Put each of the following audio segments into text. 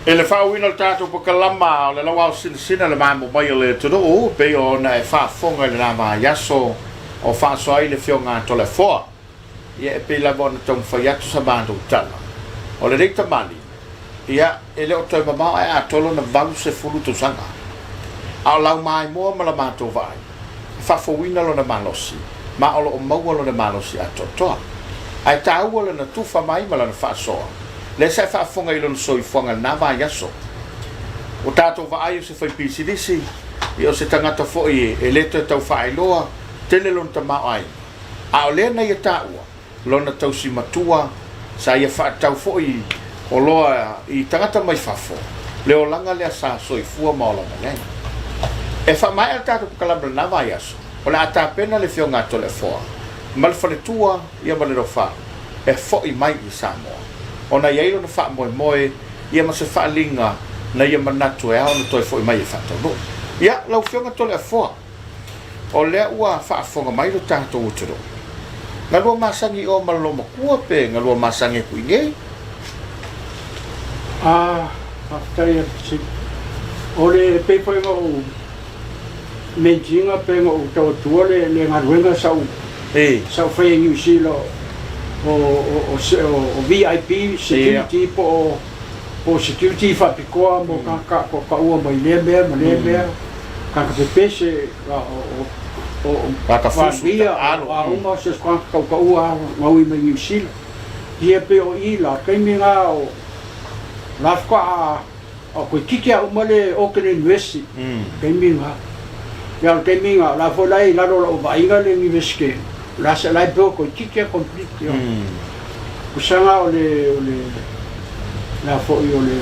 I le faauuina o le tatou pakalama o le Lauao Sinasina le maemo mai o le atunuu, pei ona e faafofoga i lena vaiaso o faasoa ai le Afioga a Toleafoa. Ia e pei lava ona taumafai atu sa matou tala, o lenei tamalii, ia e le o toe mamao ae atoa lona 80 tausaga. A o lau maimoa ma la matou vaai, e faafouina lona malosi, ma o lo o maua lona malosi atoatoa. Ae taua lana tufa mai ma lana faasoa, lea sa e faafofoga i lona soifuaga i lena vaiaso. Ua tatou vaai o se faipisinisi, ia o se tagata foi e le toe tau faailoa tele lona tamaoaiga. A o lea na ia taua lona tausi matua, sa ia faatatau foi oloa i tagata mai fafo, le olaga lea sa soifua ma ola mai ai. E faamaea le tatou pakalama i lena vaiaso, o le a tapena le Afioga a Toleafoa ma le faletua ia ma le Lofa e foi mai i Samoa, ona i ai lona faamoemoe ia ma se faaaliga na ia manatu e ao ona toe foi mai e faataunuu. Ia, lau Afioga Toleafoa, O lea ua faafofoga mai lo tatou atunuu. Galua masani i o ma le loomatua pe galua masani atu i inei? A, faafetai atu sili. O le pei foi ona ou mention ina pei ona ou tau atua le le galuega sa ou sa ou faia i New Zealand o o o VIP security po o po o security faapitoa mo tagata taua mai lea mea ma lea mea. Tagata pepese, o Tagata fusu, Palemia, o a uma se tagata tautaua gaui mai Niu Sila. Ia pei o i la taimi na o la faatoa o toeitiiti a uma le Auckland University taimi na. Ia o le taimi na la foi la i lalo o lau vaaiga le Universite la se la e pei o toeitiiti a complete ia. Pusaga o le o le la foi o le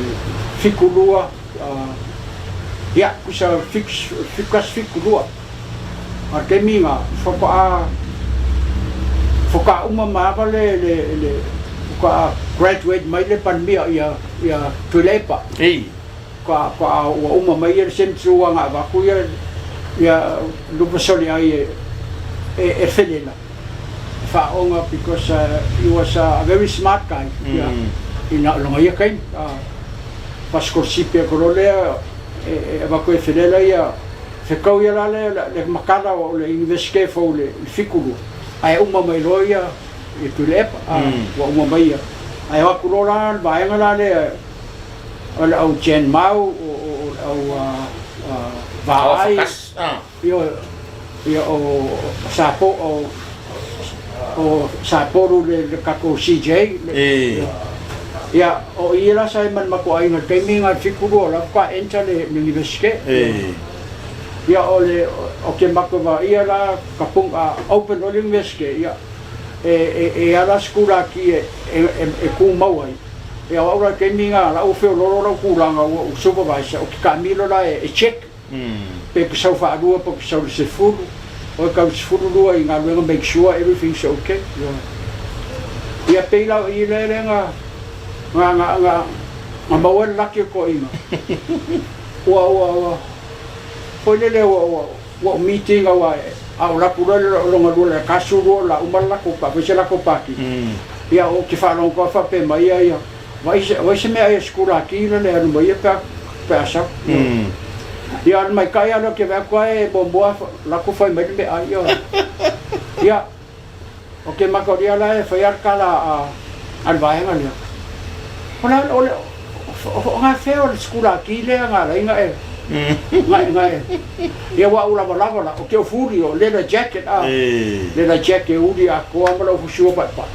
72 Ia, kusa 7172. A taimi na faatoa faatoa uma ma ava le le le faatoa graduate mai le Palemia ia ia Tuilaepa. Ei. Faatoa faatoa ua uma mai ia le semester ua na avatu ia ia Lupesoliai e e e felela e faaoga because he was a very smart guy ia ina lona ia taimi. Pasikolosipi atu loa lea e avatu e felela ia fetau ia la le le makala o le Universite fou le 72 ae uma mai loa ia ia Tuilaepa ua uma mai ia ae o atu loa la le vaega la lea o le au Jan Mau o le au Vaai Ia, o Sapo, o Sapolu le tatou CJ. Ia, o i la sa i ma le matou aiga i le taimi lena i le 72 la faatoa enter le Universite. Ia, o le, o ke matou vaia la ka pung, open loa le Universite, ia, e ala sikulaki e tumau ai. Ia, o au la i le taimi lena, la ua feoloolo lau tulaga ua ou supervisor, ou te taamilo la e check. Pe te sau faalua pe te sau i le 10, oi tau 12 i galuega make sure everything's ok. Ia pei la o i lea lea na na na na na maua ai le laki o toeaiina. Ua ua ua foi lele ua ua ua ou meeting aua a ou alu atu loa lona lua le kasu lua o le a uma le latou fai se latou pati. Ia ou te faalogo atu lava faapea mai ia ia Vai se, vai se mea e sikulaki la le alu mai ia pe a, pe a sau. Ia alu maikaʻi a lea ke vaai atu ae muamua lako fai mai le meaai ia. Ia, o ke makalia la e fai a le kala a, a le vaega lea. O la, o le, o ngā fea o le sikulaki lea ngā lai nga e, nga e, nga e, ia ua u lavalava la, o ke ufuli o leather jacket a, leather jacket uli atoa ma lau fusua paepae.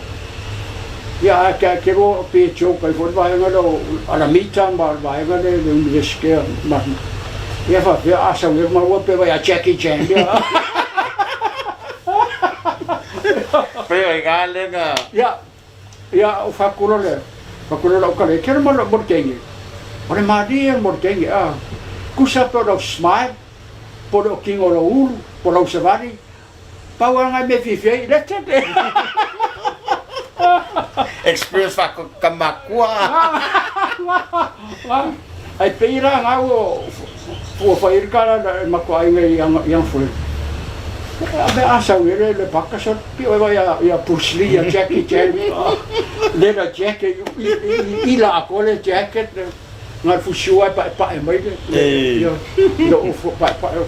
Ia, ae ke, ke loa pe joke ai foi le vaega lea o Alamita ma le vaega lea i le Universite o Marina. Ia faapea, a sau ia maua pe vai a Jackie Chan ia. Pe o i ngā lenga. Ia, ia, o whakuro le, whakuro lau kare, ke mo mo le kenge. O le malie mo le kenge, a. Kusa pe o lau smile, po le o kingo lau ulu, po lau savali, Pau a ngai mea fiafia ai, let's check it. Experience whakamakua. Ai pei la ngau o ua whai iri ka la matua ai ngai i ang fue. A me asa ue le paka so pi oi vai ia Bruce Lee, ia Jackie Chan, leather jacket, i la ako le jacket. Na o le fusiua e paepae mai le, ia, le ofu paepae o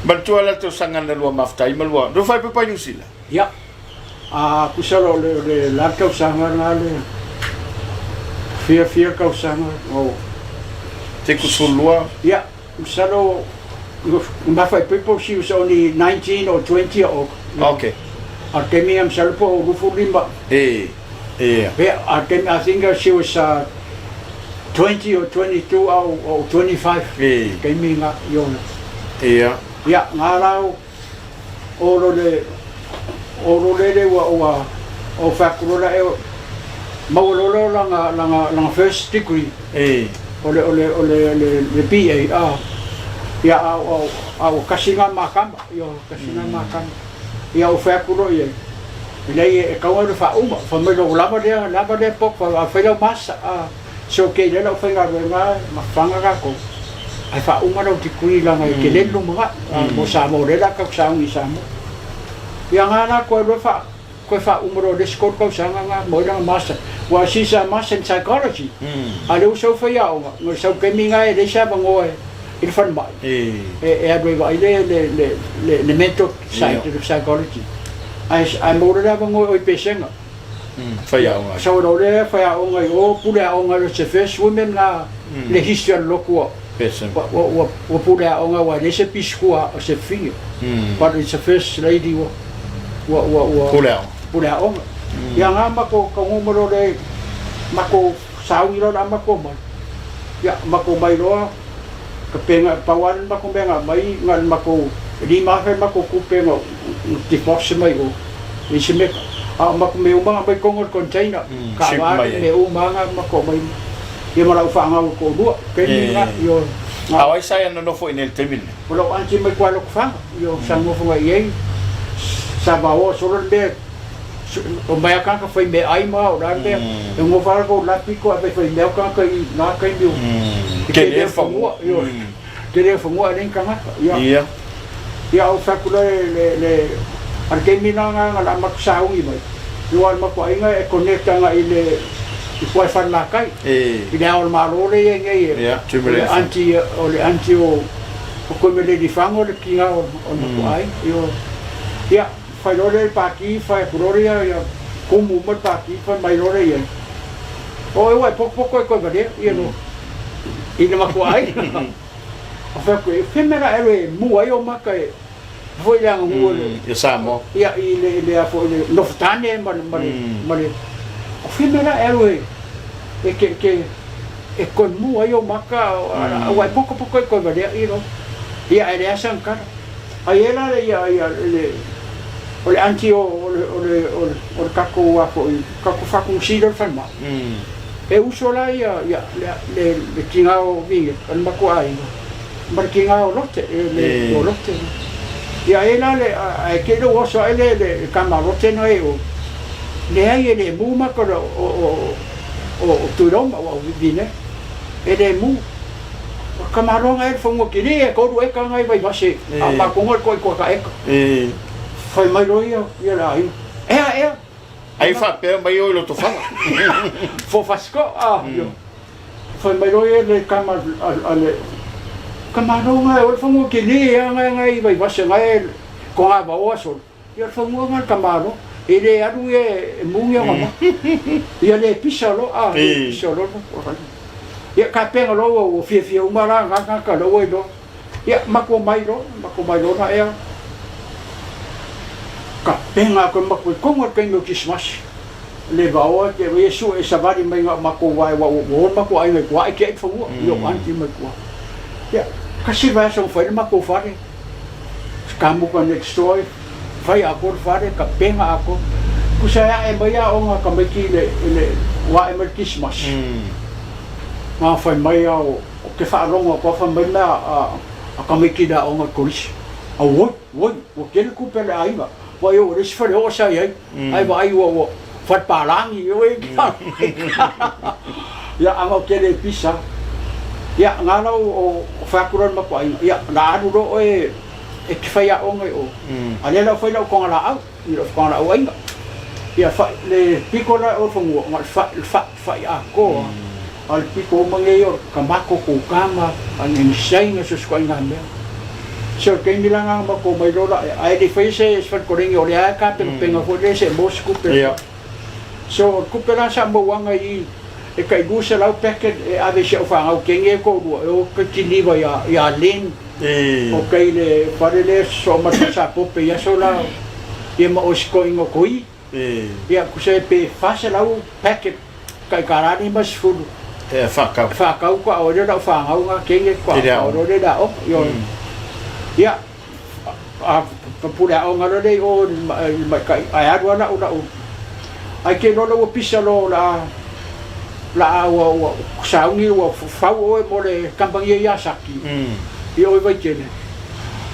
Manatua la tausaga na lua mafuta ma lua. Lua fai pepa i Niu Sila? Ia. A tusa lo le le la tausaga na le fia fia tausaga o Te kusulua? Ia, masalo mafa i people she was only 19 or 20 or Okay. A taimi ia masalo po o 25. E. Ia. Yeah, a taimi I think she was 20 or 22 or 25. E. Taimi nga iona. Ia. Ia, ngā rau o lo le o lo lele ua ua o whakurola e maua lola langa langa langa first degree. E. O le o le o le le, le BA a. Ia a o a o kasi ngā makama, ia kasi ngā makama. Ia o whakuro ia. Lei e kaua le whauma, wha mai lo lava lea, lava lea pok, wha whai lau masa, a so ke le lau whai ngā ma whanga kako. Ai whauma lau degree langa i ke lelu mga, mo sa mo lela ka saungi sa mo. Ia ngā nā koe rua wha, koe whauma ro le skol kau sanga ngā, mo langa master. Wa si sa master in psychology. A le usau whai aonga, ngā sau kemi ngā e le sa mangoa e, i le whanmai. E e alu ai le le le le le mental side of psychology. Ai ai mo le lava ngoi oi pesenga. Whai aonga. Sa o le whai aonga i o pule aonga le se first women nga le history al lokua. Pesen. Wa wa wa pule aonga wa le se piskua o se finger. But it's the first lady wa wa wa wa Pule aonga. Pule aonga. Ia ngā mako ka ngomoro le mako saungi loa la mako mai. Ia mako mai loa ka penga pauan mako menga mai ngal mako 5,000 mako kupe nga deposit mai o i se meka. A mako me umanga mai kongo container ka Ship wa mai ai. Me umanga mako mai ia ma lau whaangau ko lua ke ni nga io A wai sai ana nofo i nei taimi nei? O lau auntie mai kua loko whanga io sa ngofo ngai ei sa va o solo le mea o mai a kaka whai me ai ma o la mea e ngofa ara ko lapi ko a whai mea kaka i ngā kai mi o Ke le whangua io ke le whangua le kangaka ia Ia. Ia o whakula le le ar ke mina nga nga la mak saungi mai io al mako ainga e connecta nga i le i kua whan kai E. I le ao malo le ia ngai e Ia, o le Timberlake. Auntie o le auntie o o koe me le fango le kinga o o mako ai io ia whai rore paki whai kurore ia ia kumu mai paki whai mai rore ia o e wai poko poko e koe vare ia no i le mako ai o whai koe whemera ero e mua ai o maka e foi le anga ngua le Ia Samoa. Ia i le le a foi le nofotane ma le ma le ma le o whemera ero e e ke ke e koe mua ai o maka o wai poko poko e koe vare ia no ia e le asa ngkara ai e la le ia ia le o le auntie o o le o le o le o le kako a foi kako whakungi le whanma e uso la ia ia le le le kinga o vinge an mako ai ma le kinga o lote e le o lote ia e la le a e ke le oso e le le kama lote no e o le ai e le mu mako o o o o tuiroma o vine e le mu o kamaronga e whango ki le e koru e ka ngai vai vase a makongo ko ko ka eka whai mai ro ia ia la ai ea ea Ai whapea mai o i loto whanga. Fo fasko a io whai mai ro ia le kama a le kamaronga e o le whango ki le ia ngai ngai vai vase ngai ko ngā vaoa solo ia le whango ngai kamaro e le alu e mungi o ngama ia le pisa lo a le pisa lo ia ka penga lo o fia fia uma la ngā ngā ka lo e lo ia mako mai lo mako mai lo na ea ka penga ko mako kongo kai no Christmas le vaoa ke Yesu e savari mai ngā mako wai wa o mako ai ngai kua e ke whango io anti mai kua ia ka si vai so whai mako whare ka muka next door whai a ko whare ka penga a ko kusa ia e mai a o ngā ka mai ki le le wa e mai Christmas ngā whai mai a o ke whaaronga kua whai mai mea a ka mai ki la o ngā kolisi a woi woi o kele kupe le aiga wa i o resi whare o sa ai ai wa ai ua ua whare pārangi o e ia anga o kele pisa ia ngā lau o whakura mako aiga ia nā aru ro o e e te whai a onga i o a le lau whai lau konga la au i lau konga la au aiga ia whai le piko la o whangua ngā whai whai a koa A o le pito uma nei o ka mako kou kama a ni saina so sko inga mea. So le taimi la nga mako mai lola ae le fai se se falekolegi o lea ka penga penga foi le se mo se kupe. So o le kupe la sa mauaga i e kai 200 packet e ave i si au fanau kenge e toalua e o kai Kiniva ia ia Lynn o kai le fale lea sosoo ma le falesapope i aso la ia ma oe sikoiga o Koi. Ia kusa e pe 400 packet kai $50. E whakau. Whakau kua o le lau whangau ngā kenge kua o le la o. Ia, a pule a o ngalo lei o mai kai ai aru ana ula u. Ai ke lola ua pisa lo la la ua ua saungi ua fau oe mo le kampangia ia saki. I oi vai tele.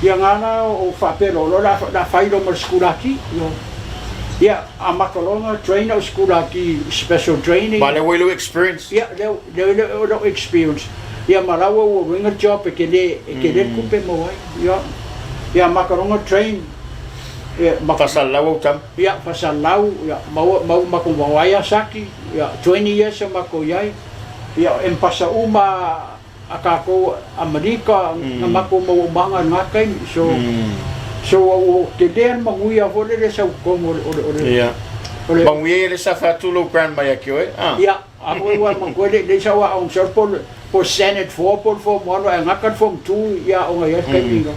Ia ngana o whapelo lo la la whairo mo le skulaki. Ia, a makaloga train au sikulaki special training. Ma lea ua i lou experience. Ia, lea lea ua i lou experience. Ia ma la ua ua uiga le job e kele e kele le tupe e maua ai. Ia, ia a makaloga train ia ma. Faasalalau au tama. Ia, faasalalau, ia maua maua makou Waiyasaki, ia 20 years o makou i ai. Ia, empasa uma a kakou Amalika na makou mau aumaga i lena taimi. So, so ua ua tele le manuia foi lele sau totonu o le, o le, o le, Ia. o le. Manuia ia le sa faatu lou grant mai ia te oe, a? Ia, a foi ua matua le lei sau aoga masalo po o le, po o le Senate 4 po o le Form 1 ae gata le Form 2 i aoga i ai le taimi lena.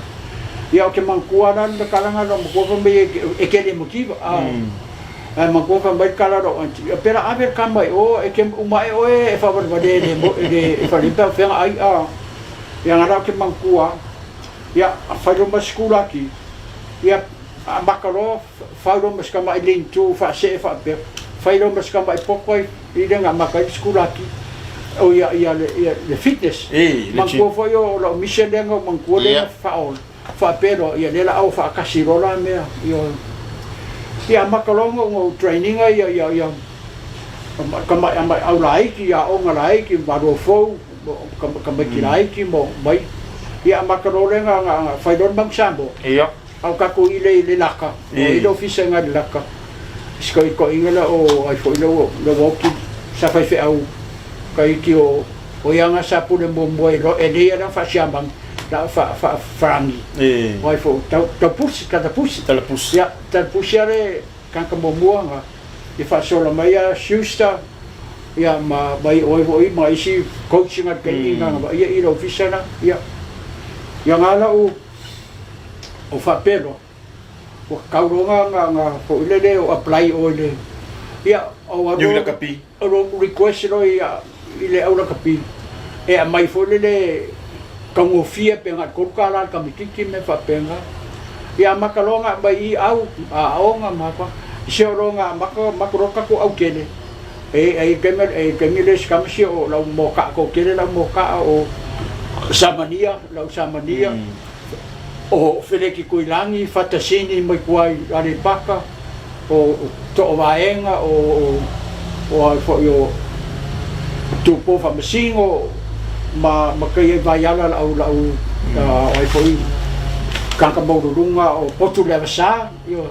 Ia ou te manatua la le tala lena lou matua fai mai e te le mativa, a. Ae matua fai mai le tala lou aunty, ia pela ave le tama i o e te uma ae oe e faavalevale e le e le e fale pe fea ai a. Ia na la ou te manatua, ia fai loa ma sikula ati, ia amata loa fau loa ma si tamai lean-to faasee faapea, fai loa ma si tamai poto ai i le na amata ai le sikula ati, o ia ia le ia le fitness. Manatua foi o lau mission lea na ou manatua lea na faaola. Faapea loa, ia lea la au faatasi loa la mea, ioe. Ia amata loa ona ou train ina ia, ia, ia, tamai, tamai au laiti, ia aoga laiti, malo fou, tamaiti laiti ma mai. Ia amata loa lea na, na, na fai loa le Manu Samoa. Ia. A o tatou i le, i le laka, o i le ofisa i na i le laka. Si toeaina lea o ai foi lea ua, lea ua oti sa faifeau taiti o, o ia na sa pule muamua i loa, e nei ana faasiamanu. La fa fa farangi. Wai fo tau tau pusi tala pusi. Tala pusi. Ia tala pusi ale kanka muamua nga i faasola mai a Schuster ia ma mai oi foi ma isi coach nga taimi nga nga ia i le ofisa na ia ia nga lau o faapea loa ua kau loa nga nga foi lele o apply oe le ia o Niu lakapi. O lou request loa ia i le au lakapi e aumai foi lele taugofie pe na o le $3 le kamititi ma mea faapena. Ia amata loa ona aumai i au aoga ma a se o loa na amata matou loa tatou autele e ai taimi e taimi le sikamasi o lau moka'a toatele lau moka'a o Samania lau Samania o Feleti Tuilagi Fatasini mai tua i Aleipata o Toovaega, o o ai foi o Tupo Faamasino ma ma kai ai Vaiala lau lau o ai foi Kanka Maululuga o Potu Leavasa ioe.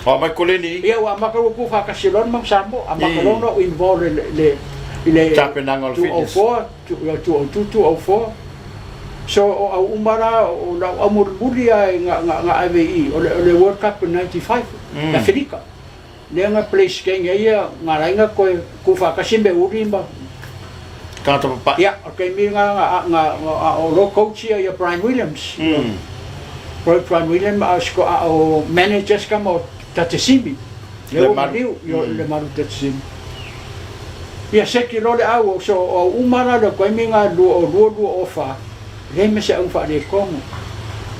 O mai Koleni. Ia ua amata ua tu faatasi loa le Manu Samoa, amata loa ona ou involve i le i le tapenaga o le fitness. 204, 202, 204. So o au uma la o lau au mulimuli a na na na ave i o le o le World Cup 95 i Aferika. Lea na place keng ai ia nga laina koe ku faatasi me uli ma Tagata papa'i. Ia, o taimi na na na a o lo coach ia ia Brian Williams. Brian Williams a o a o managers ka mo Tatesimi. Le malu. Io le malu Tatesimi. Ia seki loa le au, so o au uma la le taimi na 20 22 o fa, leai ma se auga faaletonu.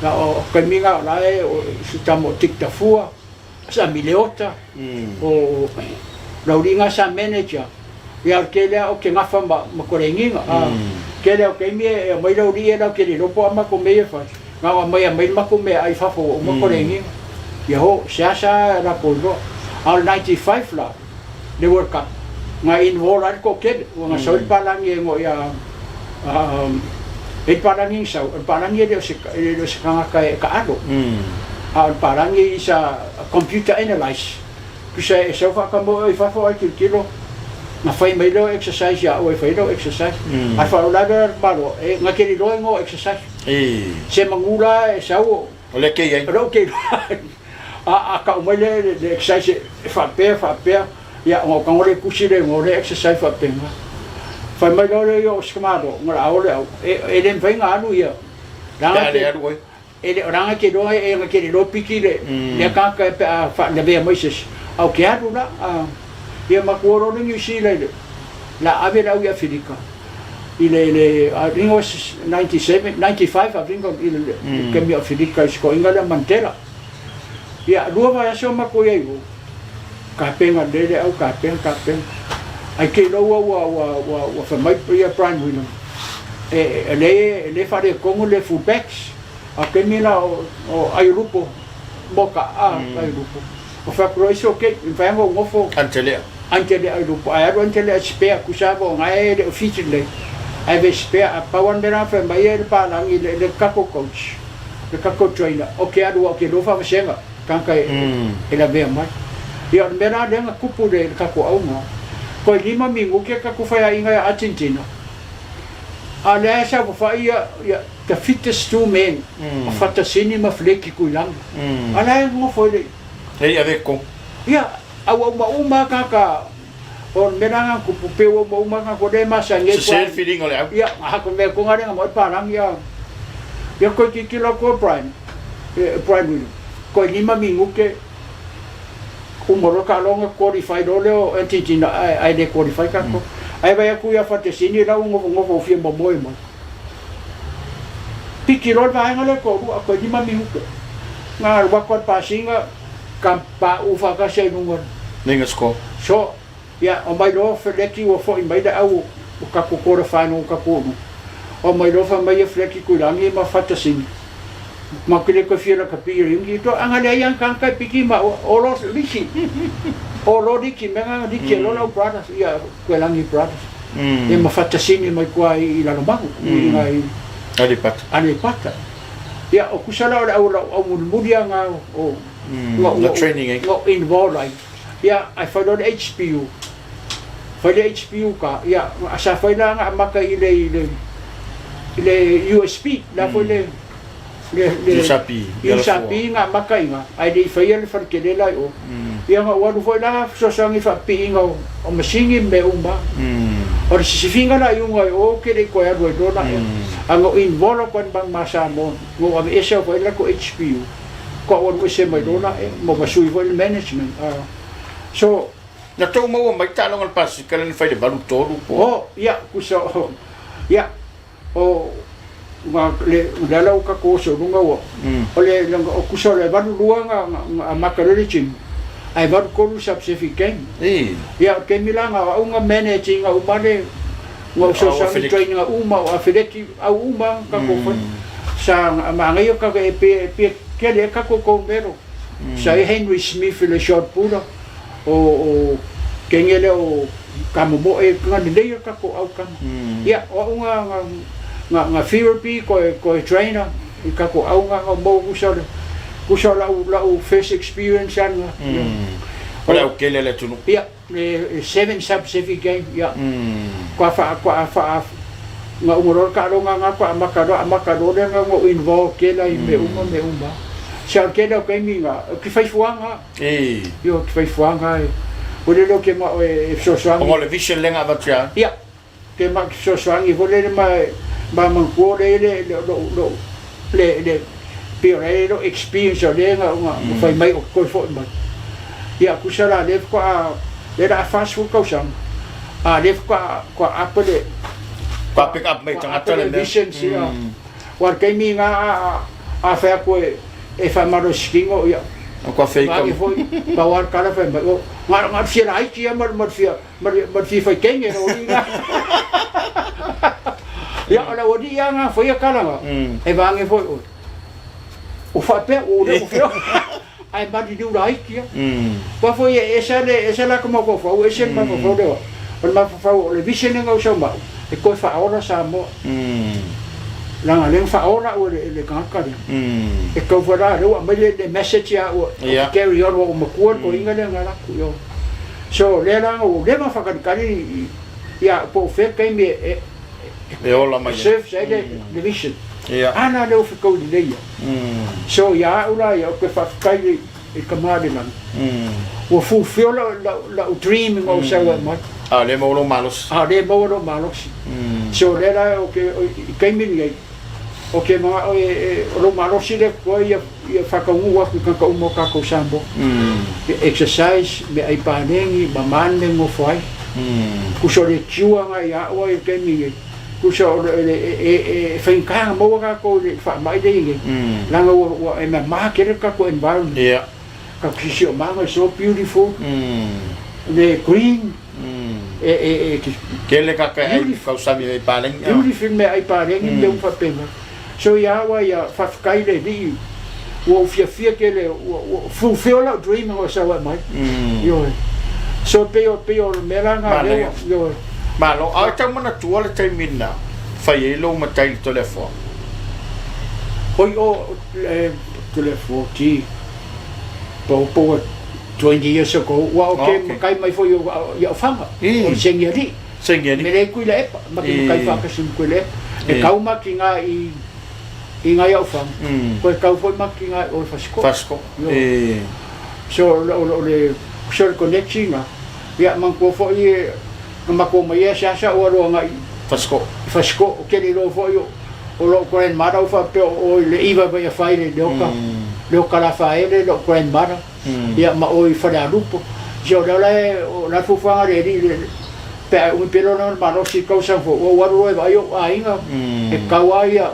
Na o taimi na o la e o si tama o Dick Tafua, sa Mileota, o Lauliga sa manager. Ia o le tele lava o te gafa ma ma Kolegiga. A tele lava o taimi e aumai Laulii e latou te le iloa po o a matou mea ia e fai. Na o aumai aumai le matou meaai i fafo ua uma Kolegiga. Ia ho, seasea latou iloa. A o le 95 la, le World Cup, na involve ai le toatele, ua na sau ai le palagi e igoa ia e i le palagi na sau, o le palagi e le o se e le o se tagata e taalo, a o le palagi is a computer analyse, tusa e sau faatamoe i fafo ae tilotilo Na fai mai lea o exercise ia au e fai lau exercise. Ae faalavelave la le tamaloa, e na te le iloa igoa o exercise. Se manu la e sau o. O lea ke i ai. O lea ou te iloa ai. A tau mai le exercise e faapea faapea, ia ona ou tago lea e tusi le igoa o lea exercise faapena. Fai mai loa lea ia o si tamaloa, na la o le au, e le mafai ona alu ia. Pe a le alu oe. E le o leaga ke iloa e na te le iloa piki le lea tagata pe a faalavea mai se isi, a ou te alu la, a ia matou o loa le Niu Sila i le la ave le au i Afelika i le le I think it was 97, 95 I think i le taimi o Afelika i si toeaina lea Mandela. Ia lua vaiaso matou i ai i o, tapena lelei le au tapena tapena ae te iloa ua ua ua ua ua fai mai ia Brian Williams e e lea e lea e faaletonu le full backs a taimi la o o Aiolupo Moka a Aiolupo o fai atu loa it's okay e mafai ona ou nofo Antelea. Antelea Aiolupo ae alu Antelea e spare tusa lava o na e le o fit lelei ae ave e spare a pau lava le mea la na fai mai ai le palagi le le tatou coach le tatou trainer ok alu aua ou te iloa faavasega tagata e lavea mai. Ia o le mea la lea na tupu i le tatou auga, toe 5 minute tatou faiaina ia Argentina, a o lea e saofafai ia the fittest two men, o Fatasini ma Flecky Tuilagi, a o la e nofo e le i. E i ave i totonu. Ia, a ua uma uma lava tagata, o le mea la na tupu, pei ua uma uma lava tagata, o lea e masani ai. Sese le filiga o le au. Ia, a o le mea tonu lava lea na maua ai palagi, a ia toe tilotilo atu o Brian, Brian Williams. Toe 5 minute uma loa taaloga qualify loa lea o Argentina ae le qualify tatou. Ae vaai atu ia Fatesini la ua nofonofo ua fia momoe mai. Piki loa le vaega lea toalua toe 5 minute. Na alu atu a le pasiga ka pauu faatasi ai i luga. Lenga score. So Ia, omai loa Feleki ua foi mai le au o tatou quarter final o tatou ulu. Omai loa fai mai ia Feleki Tuilagi ma Fatasini. Matou te le toe fia lakapi i ringi to anga leai ang kang kai piki ma o lo liki. O lo liki me nga liki lo lau brothers ia Tuilagi brothers. Ia ma Fatasini mai kua i Lalomanu i ngai Aleipata. Aleipata. Ia o kusa la o le au lau au mulimuli anga o Na training ai. Ngo involve ai. Ia, ae fai loa le HPU. Fai le HPU ka, ia, sa fai la nga amata i le, i le, i le USP, la foi le, le, le, USAP, USAP nga amata inga, ae le i faia le fale tele la i o. Ia, nga ua alu foi la fesoasoani i faapiiga o, o masini ma mea uma. O le sisifiga la i uga i o, ke le i toe alu ai loa la ea. A na involve atu ai le ma Samoa, na ou aveese au foi le latou HPU. Kua ua alu ese mai loa la e ma ua sui foi le management. So. Na tou maua mai taaloga le pasika lea na fai le 83 po. Oh, ia, kusa o, ia, o, nga, le, lea la ua tatou oso i luga ua, o le, o kusa o le 82 nga, nga amata loa le gym, ae 83 Sub-Pacific Game. Ia, o le taimi la nga o au nga manage ina uma le, nga o fesoasoani training uma o afeleti au uma tatou fai. Sa manaia ka e pe pe kele e kako kou mero. Sa e Henry Smith le shot pula o o kenge le o ka momo e nga lelei e kako au kama. Ia o au nga nga nga nga therapy ko e ko e trainer i kako au nga nga mo kusa le kusa lau lau first experience anga. O le au kele le atunuu. Ia le seven sub Pacific game ia kua wha kua wha nga uma loa taaloga nga kua amata loa amata loa lea nga ua involve kela i mea uma mea uma. Sa o le tele o taimi nga ki whai fuaga io ki whai fuaga e o le leo ke ma e fesoasoani. Ona o le vision lea na avatu ia. Ia ke ma ki fesoasoani foi lele ma ma manatua le le lo lo le le pei o le lo experience o lea nga nga fai mai o toe foi mai. Ia kusa la lea faatoa lea la a 40 tausaga a lea faatoa faatoa apa le Faatoa pick up mai tagata le mea. Vision sia. Ua le taimi nga a a fai atu e e faamalosi kino ia. O kua fake Vage foi pau a le tala fai mai o nga nga fia laiti ia ma le ma le fia ma le ma le fia fai kenge lo ni nga. Ia o le aualii a nga faia tala nga e vage foi oe. O faapea ua le o fia ae maliliu laiti a. Aua foi e ese le ese la ka mafaufau ese le mafaufau lea o le mafaufau o le vision lea na ou sau ma au e toe faaola Samoa. Leaga lea na faaola au e le tagata lea. E tau foi la lea ua aumai le message ia au e carry on ua ou matua le toeaina lea na alu atu. So o lea la ua leva ona faatalikali ia po o fea le taimi e E ola mai ai. Serve ai le vision. A la lea ua fetau lelei ia. So ia au la ia ou te faafetai i le Tama i le Lagi. Ua fulfill la'u dream ina ou sau ai mai. A o lea e maua lou malosi. A o lea e maua lou malosi. So o lea la ou te, i taimi lenei, ou te mana'o o lou malosi lea totoe ia faataunuu atu i tagata uma o tatou Samoa. Exercise, meaai paleni, mama le mea e nofo ai. Tusa o le cure lena ia au i le taimi lenei, tusa o le e faigata ona maua tatou i le faamai lea e i ai nei, leaga ua e mama tele le tatou environment. Tatou siosiomaga is so beautiful, le green, e Tele kaka e ai tausami ai paleni. Beautiful meaai paleni ma mea uma faapena. So ia au ai ia faafetai le Alii ua ou fiafia tele ua fulfill lau dream ina ua sau ai mai. Ioe. So pei o pei o le mea la na lea ua ioe. Malo, a e tau manatua le taimi na fai ai lou matai i le Toleafoa? Oi o le Toleafoa ti po po 20 years ago ua o ke matai mai foi i Ofaga o le Segialii. Sengeli. Me le Tuilaepa, ma ki makai whaakasi ma Tuilaepa. E kau ma ki nga i i ngai au whanga. Ko e kau foi ma ki nga o Fasiko. Fasiko. E. So o le so le connection nga. Ia man ko foi e na mako mai e sa sa o aloa ngai Fasiko. Fasiko o kele lo foi o o lo grandmother o fa pe o le iva vai a fai le oka. Le oka la faele lo grandmother. Ia ma o i Falealupo. So o lea la e, o la fuafuaga a le alii le, pe a umi pea lona malosi i tausaga fou, ua ou alu loa e vaai ou aiga, e kau lava ia,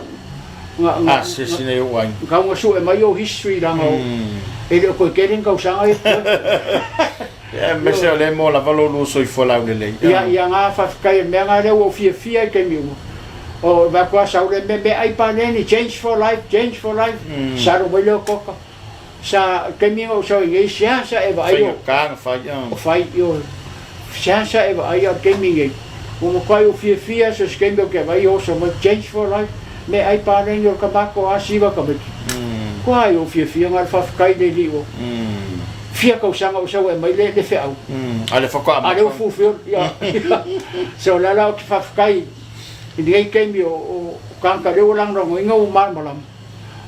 ga, ga, Ah, se sina i ou aiga. Kau ga sue mai ou history leaga o, e le o toe tele ni tausaga ia totoe. Ia, aemaise o lea e moa lava lo lua soifua laulelei. Ia, ia ga faafetai, o le mea ga lea ua ou fiafia ai i le taimi uma. O vaai atu lava sau le mea, meaai paleni, change for life, change for life, salo mai lea o Koka. Sa taimi na ou sau ai nei, seasea e vaai o. Faigata na fai a. O fai, ioe. Seasea e vaai a o le taimi nei, ua matuai ou fiafia so se taimi ou te vaai oso mai, change for life, me ai paleni o le tamato a siva tamaiti. Kua ai ou fiafia na o le faafetai le alii ua fia tausaga ou sau e aumai le feau. A le faatoa A lea ua fulfill, ia. So o le ala ou te faafetai i lenei taimi o tagata lea ua lagolagoina ua malamalama.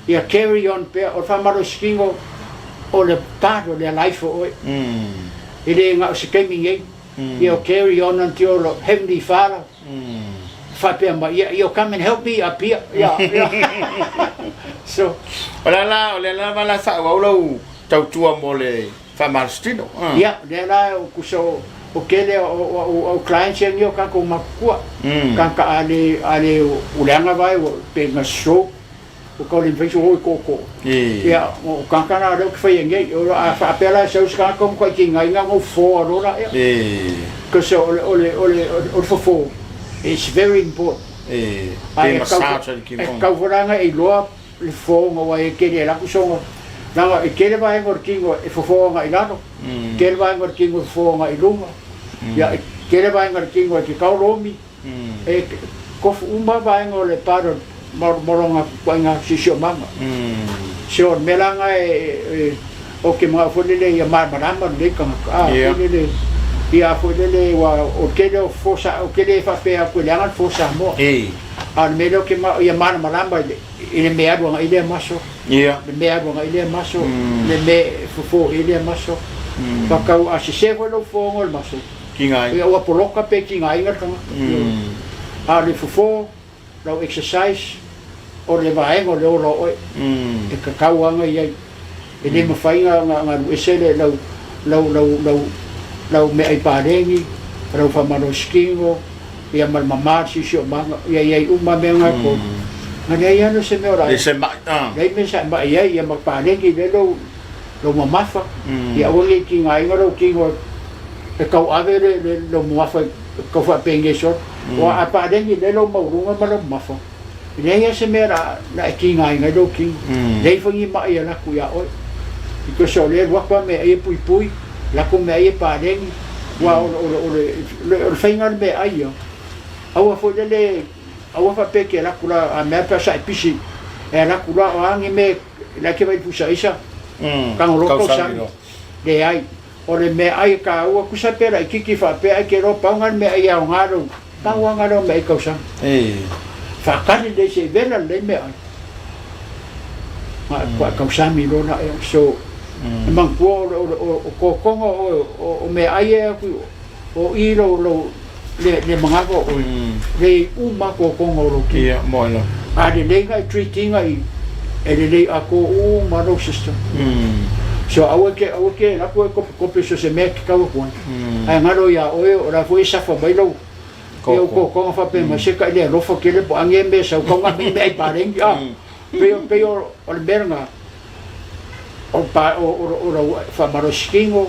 Ia carry on pea, o le faamalositino o le part o le life o oe. E le na o se taimi nei. Ia carry on until the Heavenly Father faapea mai, ia, you come and help me up here. Ia, ia. So. O le ala, o le ala lava la e faaauau lau tautua mo le faamalositino. Ia, lea la o kusa o, o kele o, o, o, o clients ia ni o kakou makukua. Kanka ale, ale o leaga vae o pe na stroke. O ka le mafai o koko. Ia, o kanka na leo ke whai nei, o a whaapea la sau ska ko ko ki ngai nga ngo fo ro la ia. Because o le o le o le o le fofo it's very important. Pe massage le ki E kau foranga e loa le fo ngo wa e kele la kusonga. Nanga e kele vaenga o le kingo e fofo anga i lalo. Kele vaenga o le kingo e fofo anga i lunga. Ia e kele vaenga o le kingo e ke kauromi. E kofu uma vaenga o le part o moroga kuaiga siosiomaga. So o le mea la lena e o ke manao foi lele ia malamalama lenei tagata a foi lele ia foi lele ua o le tele o fofo sa o ke le faapea atu e leaga le fofo Samoa. A o le mea lea ou te manao ia malamalama i le mea e alu agai i lea maso, le mea e alu agai i lea maso, le mea e fofo i ai lea maso. Faatau a sese foi lou fofoga o le maso, Tigaina. Ia ua poloka pe tigaina le tagata. A o le fofo, lau exercise, o le vaega o le ola o oe, e kakau aga i ai. E le mafai na alu ese le lau, lau, lau, lau, lau meaai paleni, lau faamalositino, ia ma le mama le siosiomaga, ia i ai uma mea na e tolu. Na leai lava se mea o le a. Mai. Leai mea sa e mai ai, ia ma paleni lea lou, lou mamafa, ia aua ne i tigaina lou tino e tauave lou mamafa e tau faapenge solo. Aua a paleni lelei lou maualuga ma lou mamafa, e leai lava se mea o le a e tigaina ai lou tino. Leai foi ni mai e alu atu ia oe. Because o lea e alu atu lava meaai e puipui, alu atu meaai e paleni, aua o le faiga o le meaai ia, aua foi lele, aua faapea e te alu atu la, a mea pe a sa e pisi, e alu atu loa o a ni mea, la e te vaai i le pusa aisa, tagoloa tausami, leai. O le meaai e taua, tusa pe laitiiti faapea ae te iloa pau lena o le meaai e aoga lou, pau lava lena lea o meaai tausaga. Faatali lelei se i vela lelei meaai. Faatoa tausami loa lea. So, e manatua o, o, o, o totoga o, o, o meaai e atu o i lou, lou, le, le manava o oe, le uma totoga o lou tino. Ia, moe lava. A lelei na e treat ina i, e lelei atoa uma lou system. So aua e te, aua e te alu atu e kopekope so se mea e te tau atu ai. Ae galo ia oe, o la foi e suffer mai lou, ia ou totoga faapea mai, se taʻi le alofa tele po o age mea sau tau na mea ai paleni, a. Pei o, pei o, o le mea lena, o, pa, o, o, o lou faamalosi tino,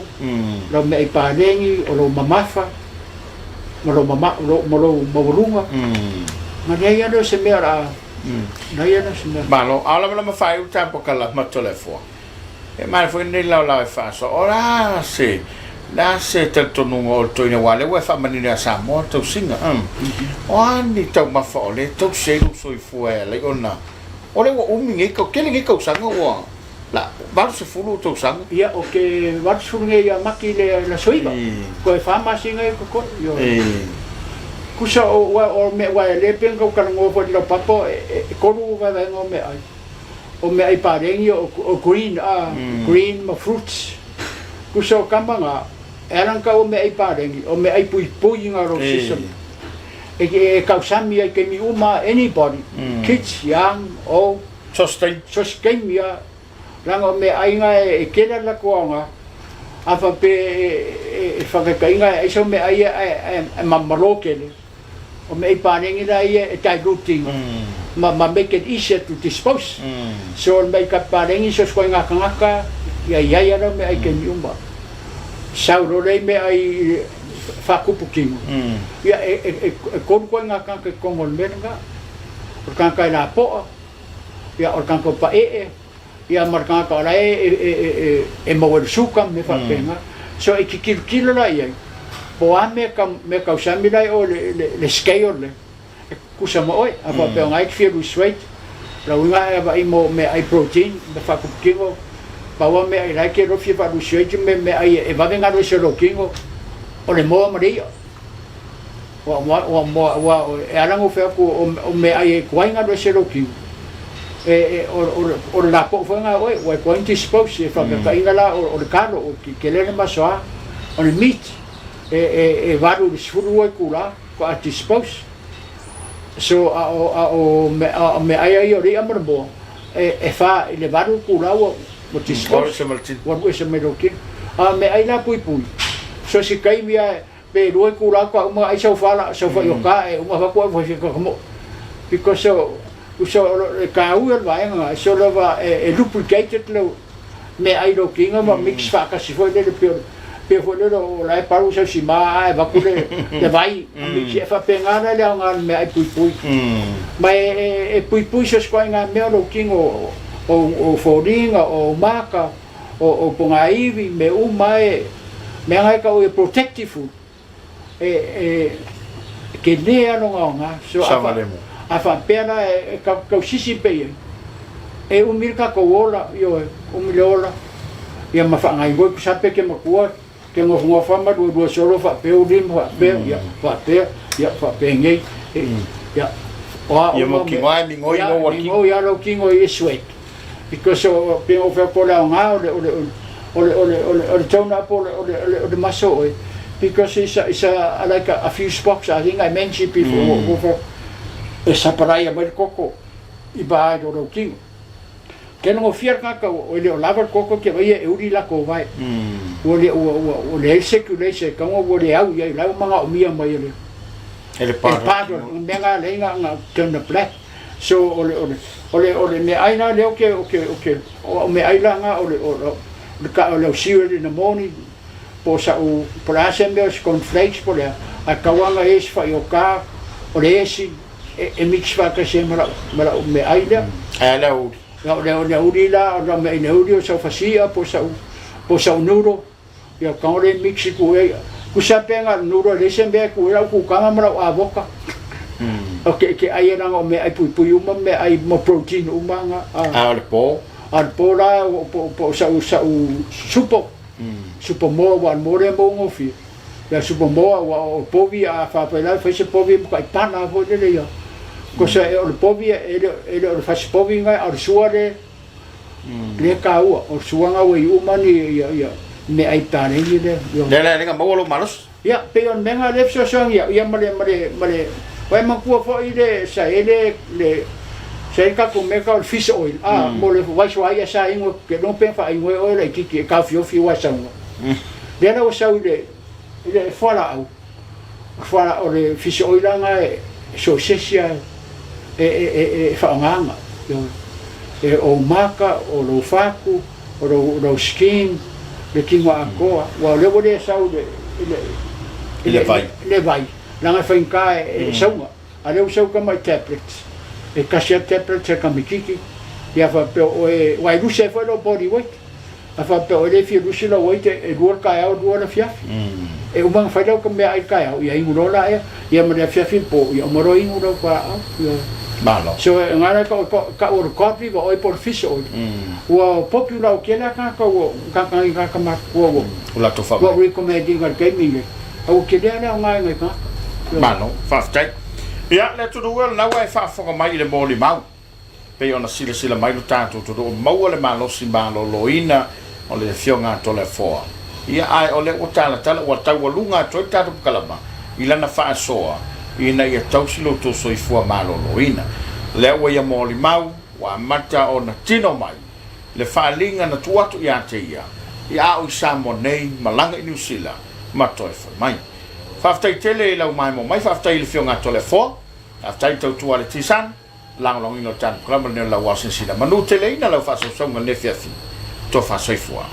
lau meaai paleni, o lou mamafa, ma lou mama, lo, ma lou maualuga. Na leai lava lea o se mea o le a, leai lava lea o se mea. Malo, a o lamalama faaiu tapo ka lama Toleafoa. E manaia foi lenei laolao e faasoa, o le a se, le a se talitonuga o le toeaina aua o lea ua e faamanino ia Samoa le tausiga. O a ni taumafa o lea e tausi ai lou soifua e ala ai ona o lea ua umi nei, tele nei tausaga ua la 80 ou tausaga. Ia, o ke 80 nei ia maki le le aso 9, toe fa masina e totoe. Ioe. Kusa o ua o me ua e le pe na tau talanoa foi i le laupapa e tolu vaevaega o meaai. O meaai paleni o o green a green ma fruits. Kusa o kama na e ala na tau o meaai paleni o meaai puipui na lou system. E e tausami ai taimi uma anybody kids young old Sustain. Sustain ia leaga o meaai na e tele le latou aoga a faapea e faataitaiga e aisa o meaai ia e mamalo tele. O meaai paleni la ia e dilute ina ma ma make it easier to dispose. So o le meaai paleni so o se ituaiga tagata ia i ai lava meaai i taimi uma. Sau loa lea i meaai faatupu tino, ia e tolu ituaiga tagata i totonu o le mea lena. O le tagata e lapoa, ia o le tagata o paee, ia ma le tagata o la e maua i le suka ma mea faapena. So e te tilotilo la i ai, po o a mea mea tausami la i o i le scale lea, e tutusa ma oe. A faapea o na e te fia lose weight, o lona uiga e vaai mo meaai protein, mea faatupu tino, pau lava meaai la e te iloa fia faa lose weight, meaai e vave ona alu ese i lou tino, o le moa ma le i'a. Ua e ala ona ou fai atu o meaai e tuai ona alu ese lou tino, o le lapoa foi lena a oe, ua e tuai ona dispose, e faataitaiga la o le talo, o le tele le masoa, o le meat, e 8 i le 12 itula faatoa dispose. So, a o meaai a ia o le i'a ma le moa, e 4 i le 8 itula ua dispose, ua alu ese mai lou tino. A o meaai la puipui, so se taimi lava Pe lua itula atu a uma ai sau fala sau fai o ka e uma fatu ai fai ka mo. Because o usa o le ka u el vaenga nga so lava e, e lubricated lo me ai lo kinga ma mix faatasi foi lele pe pe foi lele o la e palu sau sima a e vaku le le vai mix e faapena la le aoga le meaai puipui. Ma e e, e puipui so se ituaiga mea o lou tino o o foliga o maka o pogaiwi, mea uma e, mea nga e kau e protective food, e, e, ke le ano nga o nga. So, a, fa, a faapea la e, e kau, kau sisi pe iai, e umi le kakou ola, ioe, umi le ola, ia ma whaangaingoi kusape ke makua, ke ngofongofa ma lua lua solo faapea ulima faapea, ia, faapea, ia, faapenei, e, ia, o a Ia mo kingo ai mingoi mo wa kingo. Mingoi a lau kingo i e sweat. Because o pe o fea ko le aoga o le o le o le o le o le o le tone up o le o le o le o le muscle oe. Because it's a, it's a, like a fuse box, I think I mentioned before, mm. e saparaia mai le koko i ba ai lo kingo. Ke noho fia le tagata ua le o lava le koko ke vaia e uli lako vae. Ua le ua ua ua leai circulation e tago ua le au iai la ua manaomia mai e le E le e le o le mea na leai na na turn the black. So o le o le o le o le meaai na lea o ke o ke o ke o meaai la nga o le o o le ka o le au cereal in the morning po o sa'u po o le a se mea o se corn flakes po o le a ae tau lava na esi faioka o le esi e mix faatasi ai ma lau ma lau meaai lea. Ae a le aoauli? Ia o le o le aoauli la o lau meaai i le aoauli o sau fasi'a po o sa'u po o sa'u noodle ia tago lea mix i ku ai tusa pe na o le noodle e leai se mea e tuu ai lau kukama ma lau avoka. O ke ke ai leaga o meaai puipui uma ma meaai ma protein uma na a. A o le po? A o le po la po po o sa'u sa'u supo. Supamoa aua o le moa lea e maua gofie. Ia supamoa aua o povi a faapela e fai se povi e matuai pana foi lele ia. Kosa o le povi e le o le fasi povi lena a o le sua lea lea e taua. O le suaga ua i uma ni ia ia meaai paleni lea. Lea la e le maua lou malosi. Ia, pei o le mea lena lea e fesoasoani ia'u ia ma le ma le ma le Ua e manatua foi le sa i ai le le sa i ai le tatou mea tau o le fish oil a mo le vaisoa i'a sa inu atu ke pe faainu ai oe laitiiti e taofiofi aua e saunoa. Lea la ua sau i le i le fualaau, fuala o le fish oil la lena e so o se isi lava e e e e faaaogaina. E ou maka, o lou fatu, o lou, lou skin, le tino atoa, aua o lea ua le sau i le, i le, i le vai, le vai, leaga e faigata e, e sauga, a lea ua sau tamai tablets, e tasi lava tablets a le tamaititi, ia faapea o oe, aua e lusi ai foi lou body weight, a faapea o oe le fia lusi lou weight, e lua le taeao lua le afiafi. E uma ona fai lau meaai i le taeao, ia inu loa laia, ia ma le afiafi i le po, ia uma loa inu lau fualaau. Ia. Malo. So e ngala ka ka o le coffee va oi po le fish oil. Ua popular o kela ka ka ua ka ka ka ka ma kua ua. Ua latou wha Ua recommending al taimi le. A ua kele ala o ngai ngai ka. Malo, faafetai. Ia, le atunuu e o lena ua e faafofoga mai i le molimau. Pei ona silasila mai lo tatou atunuu, maua le malosi maloloina o le Afioga a Toleafoa. Ia, ae o lea ua talatala, ua taualuga atu ai le tatou pakalama i lana faasoa ina ia tausi lo outou soifua maloloina. O lea ua ia molimau, ua amata ona tino mai le faaaliga na tuu atu ia te ia, ia a o i Samoa nei, malaga i Niu Sila ma toe foi mai. Faafetai tele i lau maemo mai, faafetai i le Afioga a Toleafoa, faafetai i le tautua a le T-Sun. Lagolagoina o le tatou kalama lenei o lau ao silasila. Manu tele ina lau faasausauga i lenei afiafi. Tofa soifua.